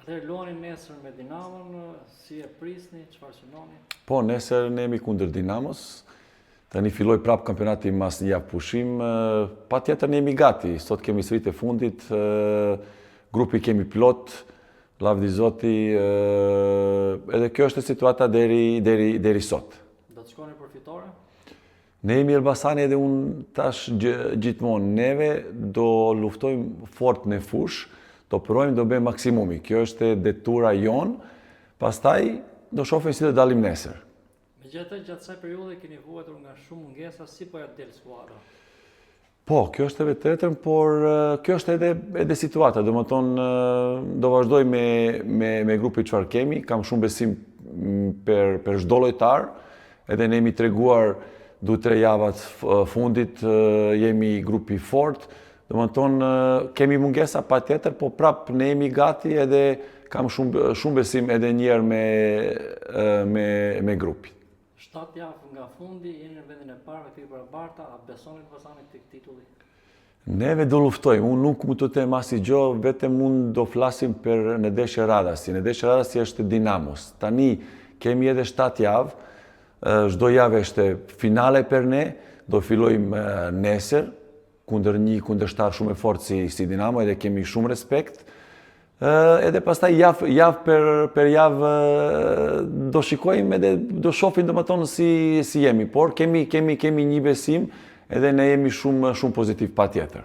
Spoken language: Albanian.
Atëherë luani nesër me Dinamon, si e prisni, çfarë synoni? Po, nesër ne jemi kundër Dinamos. Tani filloi prap kampionati mas një javë pushim. Patjetër ne jemi gati. Sot kemi stërvitje e fundit, grupi kemi plot, lavdi Zoti, edhe kjo është situata deri deri deri sot. Do të shkoni për fitore? Ne jemi Elbasani edhe unë tash gjithmonë neve do luftojmë fort në fushë, do provojmë do bëjmë maksimumi. Kjo është detyra jonë, pastaj do shohim si do dalim nesër. Megjithatë, gjatë kësaj periudhe keni vuajtur nga shumë mungesa, si po ja del skuadra? Po, kjo është e vërtetën, por kjo është edhe edhe situata, domethënë do vazhdoj me me me grupin çfarë kemi, kam shumë besim për për çdo lojtar, edhe ne jemi treguar dy tre javat fundit jemi grup i fort, domethënë kemi mungesa patjetër, po prap ne jemi gati edhe kam shumë shumë besim edhe një herë me me me grupin. 7 javë nga fundi, jeni në vendin e parë me pikë barabarta, a beson Elbasani tek titulli? Neve do luftojmë, unë nuk mund të them asnjë gjë, vetëm unë do flasim për në ndeshje radhasi. Në ndeshje radhasi është Dinamos. Tani kemi edhe 7 javë, çdo javë është finale për ne, do fillojmë nesër, kundër një kundërshtar shumë e fortë si, si Dinamo, edhe kemi shumë respekt. Edhe pastaj javë javë për për javë do shikojmë edhe do shohim domethënë si si jemi, por kemi kemi kemi një besim edhe ne jemi shumë shumë pozitiv patjetër.